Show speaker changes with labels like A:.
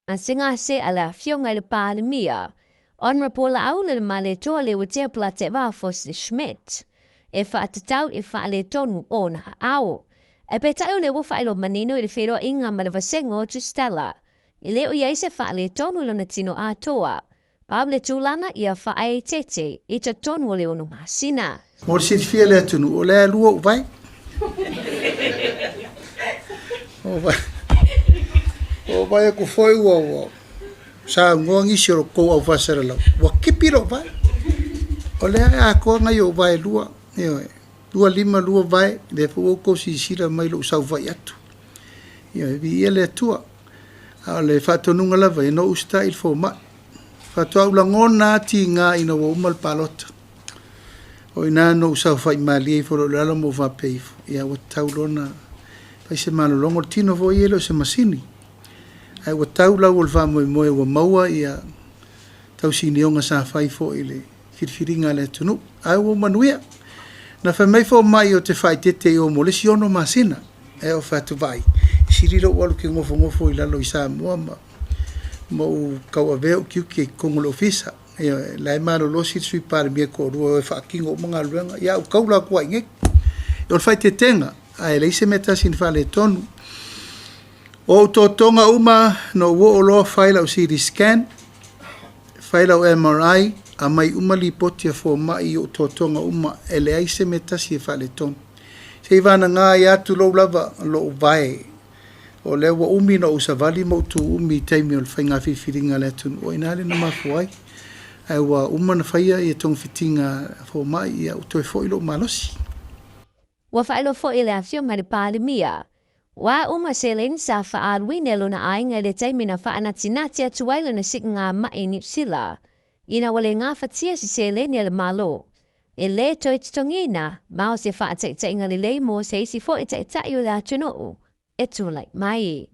A: Gasegase a le Afioga i le Palemia, Honourable Laaulialemalietoa Leuatea Polataivao Fosi Schmidt, e faatatau i faaletonu o ona aao. Ae peitai o lea ua faailoa manino i le feiloaiga ma le vasega o Tusitala, e le o i ai se faaletonu i lona tino atoa. Pau le tulaga ia faaeteete i totonu o le 6 masina.
B: Mo le silafia e le atunuu, o lea e lua ou vae. Ua vaai atu foi ua ua saunoa nisi o lo outou au faasalalau, ua tipi lou vae. O lea e atoa nai ou vae e lua, ioe, lua lima lua vae, lea foi ua outou silasila mai i lou sauvai atu. Ioe, viia le Atua. A o le faatonuga lava ia, no usitai i le fomai. Faatoa ou lagona lava tiga ina ua uma le palota. O i ina na ou saofai malie ifo loa i lalo ma ou faapea ifo, ia ua tatau loa ona fai se malologa. O le tino foi ia e le o se masini, ae ua tau lau o le faamoemoe ua maua ia tausinioga sa fai foi i le filifiliga a le atunuu. Ae ua manuia. Na fai mai fomai ou te faaeteete i o mo le isi 6 masina. Ae ou fai atu, vaai, e sili lou alu ou te nofonofo i lalo i Samoa ma ma ou tauavea ou tiute i totonu o le ofisa. Ioe, la e malolosi le Sui Palemia e toalua e o e faatino uma galuega. Ia, ou taula atu lava i inei. O le faaeteetega, ae leai se mea e tasi na faaletonu. O ou totoga uma, na ou oo loa fai lau CT scan, fai lau MRI, aumai uma lipoti a fomai i ou totoga uma, e leai se mea e tasi e faaletonu. Seivagana ai lava, tulou lava, lou vae. O lea ua umi ona ou savali ma ou tu umi i taimi o le faiga filifiliga a le atunuu, o i ina lea na mafua ai. Ae ua uma ona faia ia togafitiga a fomai, ia ua toe foi lou malosi.
A: Ua faailoa foi e le Afioga i le Palemia, ua uma seleni sa faaaluina e lona aiga i le taimi na faanatinati atu ai lona siiga mai i Niu Sila, ina ua le gafatia se seleni a le Malo e le toe totogiina ma o se faataitaiga lelei mo se isi foi taitai o le atunuu e tulai mai.